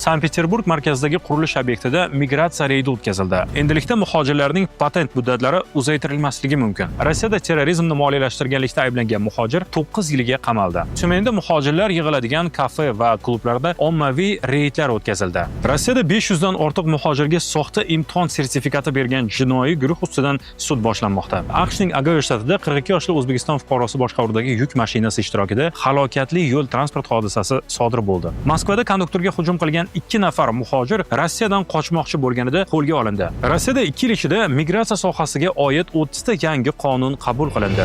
Sankt-Peterburg markazidagi qurilish obyektida migratsiya reydi o'tkazildi. Endilikda muhojirlarning patent muddatlari uzaytirilmasligi mumkin. Rossiyada terrorizmni moliyalashtirganlikda ayblangan muhojir 9 yilga qamaldi. Tumenda muhojirlar yig'iladigan kafe va klublarda ommaviy reydlar o'tkazildi. Rossiyada 500 dan ortiq muhojirga soxta imtihon sertifikati bergan jinoiy guruh ustidan sud boshlanmoqda. AQShning Ogayo shtatida 42 yoshli O'zbekiston fuqarosi boshqaruvidagi yuk mashinasi ishtirokida halokatli yo'l transport hodisasi sodir bo'ldi. Moskvada konduktorga hujum qilgan 2 nafar muhojir Rossiyadan qochmoqchi bo'lganida qo'lga olindi. Rossiyada 2 yil ichida migratsiya sohasiga oid 30 ta yangi qonun qabul qilindi.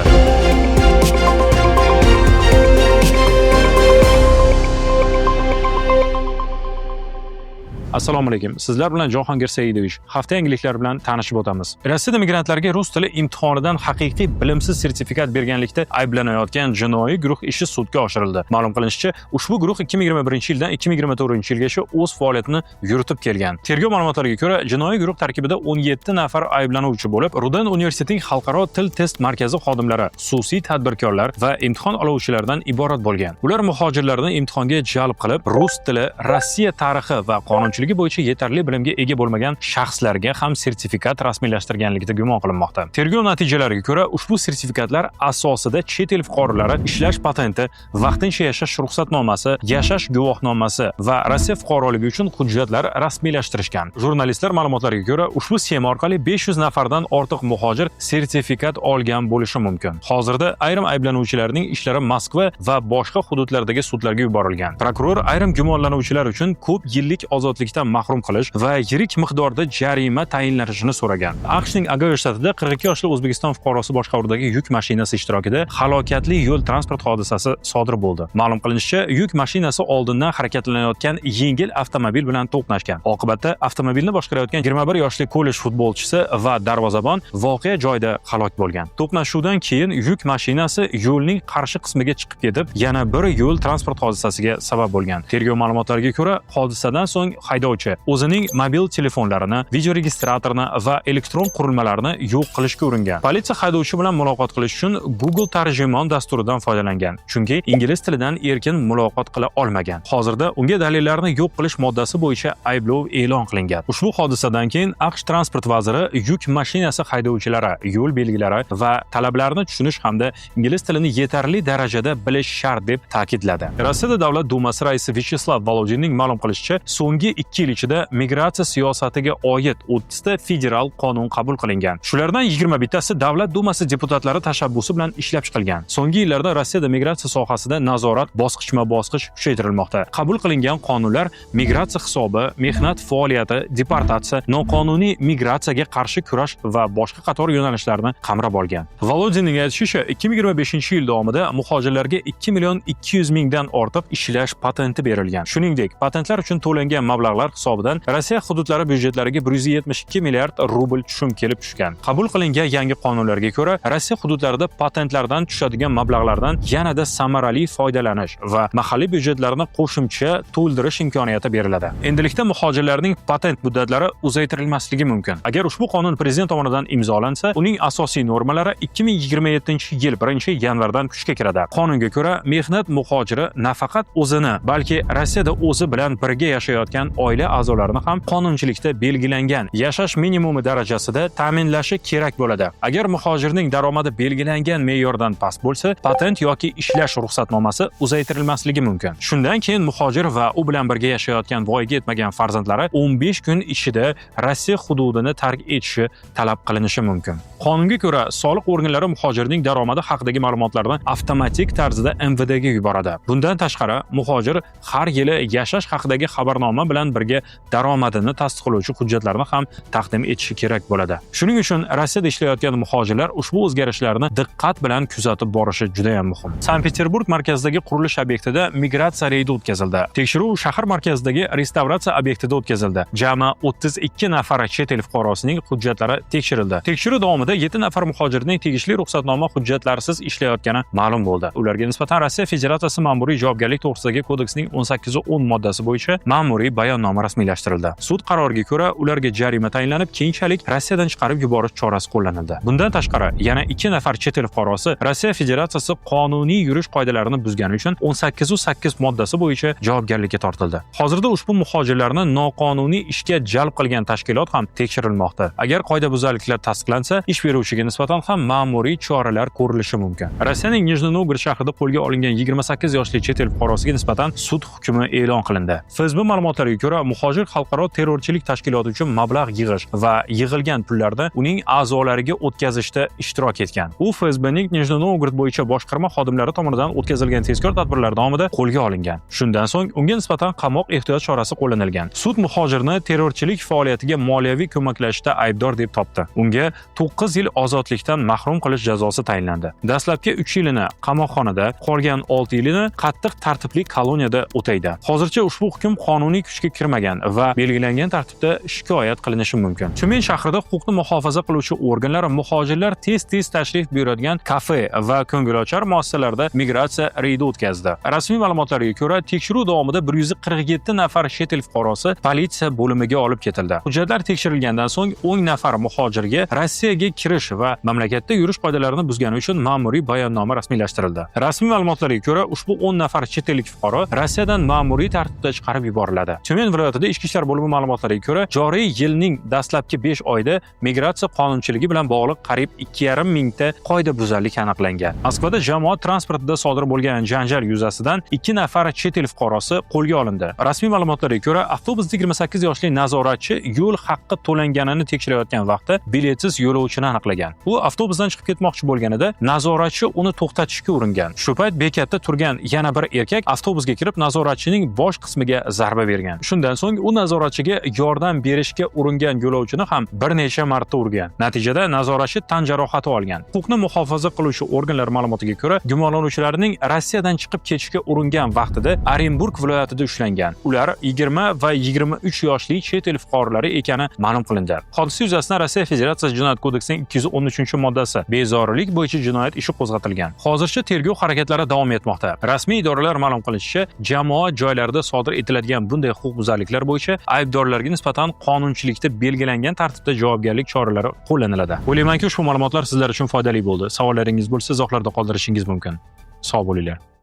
Assalomu alaykum. Sizlar bilan Jahongir Saidovich. Hafta yangiliklari bilan tanishib o'tamiz. Rossiyada migrantlarga rus tili imtihonidan haqiqiy bilimsiz sertifikat berganlikda ayblanayotgan jinoiy guruh ishi sudga oshirildi. Ma'lum qilinishicha, ushbu guruh 2021-yildan 2024-yilgacha o'z faoliyatini yuritib kelgan. Tergov ma'lumotlariga ko'ra, jinoiy guruh tarkibida 17 nafar ayblanuvchi bo'lib, Ruden universitetining xalqaro til test markazi xodimlari, xususiy tadbirkorlar va imtihon oluvchilardan iborat bo'lgan. Ular muhojirlarni imtihonga jalb qilib, rus tili, Rossiya tarixi va qonunchiligi bo'yicha yetarli bilimga ega bo'lmagan shaxslarga ham sertifikat rasmiylashtirganligida gumon qilinmoqda. Tergov natijalariga ko'ra, ushbu sertifikatlar asosida chet el fuqarolari ishlash patenti, vaqtincha yashash ruxsatnomasi, yashash guvohnomasi va Rossiya fuqaroligi uchun hujjatlar rasmiylashtirishgan. Jurnalistlar ma'lumotlariga ko'ra, ushbu sxema orqali 500 nafardan ortiq muhojir sertifikat olgan bo'lishi mumkin. Hozirda ayrim ayblanuvchilarning ishlari Moskva va boshqa hududlardagi sudlarga yuborilgan. Prokuror ayrim gumonlanuvchilar uchun ko'p yillik ozodlikdan mahrum qilish va yirik miqdorda jarima tayinlanishini so'ragan. AQShning Ogayo shtatida 42 yoshli O'zbekiston fuqarosi boshqaruvidagi yuk mashinasi ishtirokida halokatli yo'l transport hodisasi sodir bo'ldi. Ma'lum qilinishicha, yuk mashinasi oldindan harakatlanayotgan yengil avtomobil bilan to'qnashgan. Oqibatda avtomobilni boshqarayotgan 21 yoshli kollej futbolchisi va darvozabon voqea joyida halok bo'lgan. To'qnashuvdan keyin yuk mashinasi yo'lning qarshi qismiga chiqib ketib, yana bir yo'l transport hodisasiga sabab bo'lgan. Tergov ma'lumotlariga ko'ra, hodisadan so'ng haydovchi o'zining mobil telefonlarini, videoregistratorni va elektron qurilmalarni yo'q qilishga uringan. Politsiya haydovchi bilan muloqot qilish uchun Google Tarjimon dasturidan foydalangan, chunki ingliz tilidan erkin muloqot qila olmagan. Hozirda unga dalillarni yo'q qilish moddasi bo'yicha ayblov e'lon qilingan. Ushbu hodisadan keyin AQSh transport vaziri yuk mashinasi haydovchilari yo'l belgilari va talablarini tushunish hamda ingliz tilini yetarli darajada bilish shart deb ta'kidladi. Rossiyada Davlat Dumasi raisi Vyacheslav Volodinning ma'lum qilishicha, so'nggi 2 yil ichida migratsiya siyosatiga oid 30 ta federal qonun qabul qilingan. Shulardan 21 tasi Davlat Dumasi deputatlari tashabbusi bilan ishlab chiqilgan. So'nggi yillarda Rossiyada migratsiya sohasida nazorat bosqichma-bosqich kuchaytirilmoqda. Qabul qilingan qonunlar migratsiya hisobi, mehnat faoliyati, deportatsiya, noqonuniy migratsiyaga qarshi kurash va boshqa qator yo'nalishlarni qamrab olgan. Volodinning aytishicha, 2025-yil davomida muhojirlarga 2 million 200 mingdan ortiq ishlash patenti berilgan. Shuningdek, patentlar uchun to'langan mablag'lar hisobidan Rossiya hududlari byudjetlariga 172 milliard rubl tushum kelib tushgan. Qabul qilingan yangi qonunlarga ko'ra, Rossiya hududlarida patentlardan tushadigan mablag'lardan yanada samarali foydalanish va mahalliy byudjetlarni qo'shimcha to'ldirish imkoniyati beriladi. Endilikda muhojirlarning patent muddatlari uzaytirilmasligi mumkin. Agar ushbu qonun prezident tomonidan imzolansa, uning asosiy normalari 2027-yil 1-yanvardan kuchga kiradi. Qonunga ko'ra, mehnat muhojiri nafaqat o'zini, balki Rossiyada o'zi bilan birga yashayotgan oila a'zolarini ham qonunchilikda belgilangan yashash minimumi darajasida ta'minlashi kerak bo'ladi. Agar muhojirning daromadi belgilangan me'yordan past bo'lsa, patent yoki ishlash ruxsatnomasi uzaytirilmasligi mumkin. Shundan keyin muhojir va u bilan birga yashayotgan voyaga yetmagan farzandlari 15 kun ichida Rossiya hududini tark etishi talab qilinishi mumkin. Qonunga ko'ra, soliq organlari muhojirning daromadi haqidagi ma'lumotlarni avtomatik tarzda MVD ga yuboradi. Bundan tashqari, muhojir har yili yashash haqidagi xabarnoma bilan birga daromadini tasdiqlovchi hujjatlarni ham taqdim etishi kerak bo'ladi. Shuning uchun Rossiyada ishlayotgan muhojirlar ushbu o'zgarishlarni diqqat bilan kuzatib borishi juda ham muhim. Sankt-Peterburg markazidagi qurilish obyektida migratsiya reydi o'tkazildi. Tekshiruv shahar markazidagi restavratsiya obyektida o'tkazildi. Jami 32 nafar chet el fuqarosining hujjatlari tekshirildi. Tekshiruv davomida 7 nafar muhojirning tegishli ruxsatnoma hujjatlarisiz ishlayotgani ma'lum bo'ldi. Ularga nisbatan Rossiya Federatsiyasi ma'muriy javobgarlik to'g'risidagi kodeksning 18.10 moddasi bo'yicha ma'muriy bayonnoma bayonnoma rasmiylashtirildi. Sud qaroriga ko'ra, ularga jarima tayinlanib, keyinchalik Rossiyadan chiqarib yuborish chorasi qo'llanildi. Bundan tashqari, yana 2 nafar chet el fuqarosi Rossiya Federatsiyasi qonuniy yurish qoidalarini buzgani uchun 18.8 moddasi bo'yicha javobgarlikka tortildi. Hozirda ushbu muhojirlarni noqonuniy ishga jalb qilgan tashkilot ham tekshirilmoqda. Agar qoidabuzarliklar tasdiqlansa, ish beruvchiga nisbatan ham ma'muriy choralar ko'rilishi mumkin. Rossiyaning Nijniy Novgorod shahrida qo'lga olingan 28 yoshli chet el fuqarosiga nisbatan sud hukmi e'lon qilindi. FSB ma'lumotlariga ko'ra, muhojir xalqaro terrorchilik tashkiloti uchun mablag' yig'ish va yig'ilgan pullarni uning a'zolariga o'tkazishda ishtirok etgan. U FSBning Nijniy Novgorod bo'yicha boshqarma xodimlari tomonidan o'tkazilgan tezkor tadbirlar davomida qo'lga olingan. Shundan so'ng unga nisbatan qamoq ehtiyot chorasi qo'llanilgan. Sud muhojirni terrorchilik faoliyatiga moliyaviy ko'maklashishda aybdor deb topdi. Unga 9 yil ozodlikdan mahrum qilish jazosi tayinlandi. Dastlabki 3 yilini qamoqxonada, qolgan 6 yilini qattiq tartibli koloniyada o'taydi. Hozircha ushbu hukm qonuniy kuchga kirmagan va belgilangan tartibda shikoyat qilinishi mumkin. Tyumen shahrida huquqni muhofaza qiluvchi organlar muhojirlar tez-tez tashrif buyuradigan kafe va ko'ngilochar muassasalarda migratsiya reydi o'tkazdi. Rasmiy ma'lumotlarga ko'ra, tekshiruv davomida 147 nafar chet el fuqarosi politsiya bo'limiga olib ketildi. Hujjatlar tekshirilgandan so'ng 10 nafar muhojirga Rossiyaga kirish va mamlakatda yurish qoidalarini buzgani uchun ma'muriy bayonnoma rasmiylashtirildi. Rasmiy ma'lumotlarga ko'ra, ushbu 10 nafar chet ellik fuqaro Rossiyadan ma'muriy tartibda chiqarib yuboriladi. Tyumen viloyatida Ichki ishlar bo'limi ma'lumotlariga ko'ra, joriy yilning dastlabki 5 oyida migratsiya qonunchiligi bilan bog'liq qariyb 2,5 mingta qoidabuzarlik aniqlangan. Moskvada jamoat transportida sodir bo'lgan janjal yuzasidan 2 nafar chet el fuqarosi qo'lga olindi. Rasmiy ma'lumotlarga ko'ra, avtobusda 28 yoshli nazoratchi yo'l haqqi to'langanini tekshirayotgan vaqtda biletsiz yo'lovchini aniqlagan. U avtobusdan chiqib ketmoqchi bo'lganida nazoratchi uni to'xtatishga uringan. Shu payt bekatda turgan yana bir erkak avtobusga kirib, nazoratchining bosh qismiga zarba bergan. Shundan so'ng u nazoratchiga yordam berishga uringan yo'lovchini ham bir necha marta urgan. Natijada nazoratchi tan jarohati olgan. Huquqni muhofaza qiluvchi organlar ma'lumotiga ko'ra, gumonlanuvchilarning Rossiyadan chiqib ketishga uringan vaqtida Orenburg viloyatida ushlangan. Ular 20 va 23 yoshli chet el fuqarolari ekani ma'lum qilindi. Hodisa yuzasidan Rossiya Federatsiyasi Jinoyat kodeksining 213-moddasi, bezorilik bo'yicha jinoyat ishi qo'zg'atilgan. Hozircha tergov harakatlari davom etmoqda. Rasmiy idoralar ma'lum qilishicha, jamoat joylarida sodir etiladigan bunday huquqbuzarliklar bo'yicha aybdorlarga nisbatan qonunchilikda belgilangan tartibda javobgarlik choralari qo'llaniladi. O'ylaymanki, ushbu ma'lumotlar sizlar uchun foydali bo'ldi. Savollaringiz bo'lsa, izohlarda qoldirishingiz mumkin. Sog' bo'linglar.